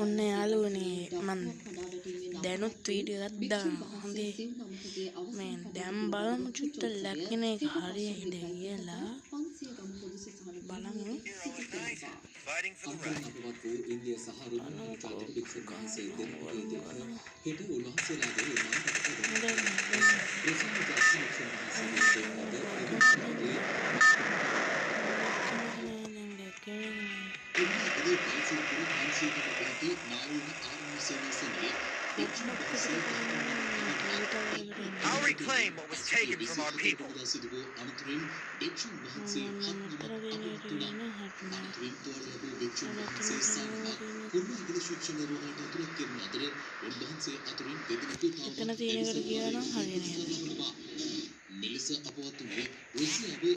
ඔන්න යාළුවනේ, මං දැනුත් වීඩියෝ එකක් දානවා. හොඳේ, මේ දැන් බලමු චුට්ට ලැග් වෙන එක හරියයිද කියලා බලමු. අපවත් වූ ඉන්දිය සහ රුමානිය ජාතික භික්ෂුන් වහන්සේ දෙනමගේ දෙක හෙට උන්වහන්සේලාගේ මණ්ඩපයට රුසියානු ජාතික භික්ෂුන් වහන්සේගේ දෙනමද එතුමාගේ. කුරුණෑගල බල්සිරිපුර 505 නාවුන ආරණ්‍ය සේනාසනයේ භික්ෂුන් වහන්සේ I'll reclaim what was taken from our people. සිදු වූ අනතුරින් භික්ෂුන් වහන්සේ හත් නමක් අපවත් වුණා. අනතුරින් තුවාල ලැබූ භික්ෂුන් වහන්සේ සානමක් කුරුණෑගල ශික්ෂණ රෝහලට ඇතුළත් කෙරුණු අතර, උන්වහන්සේ අතුරින් දෙදෙනෙකු එතන තවමත් තියෙන එකට ගියා නම් හරියන්නේ. ලබනවා. මෙලෙස අපවත් වුණේ රුසියාව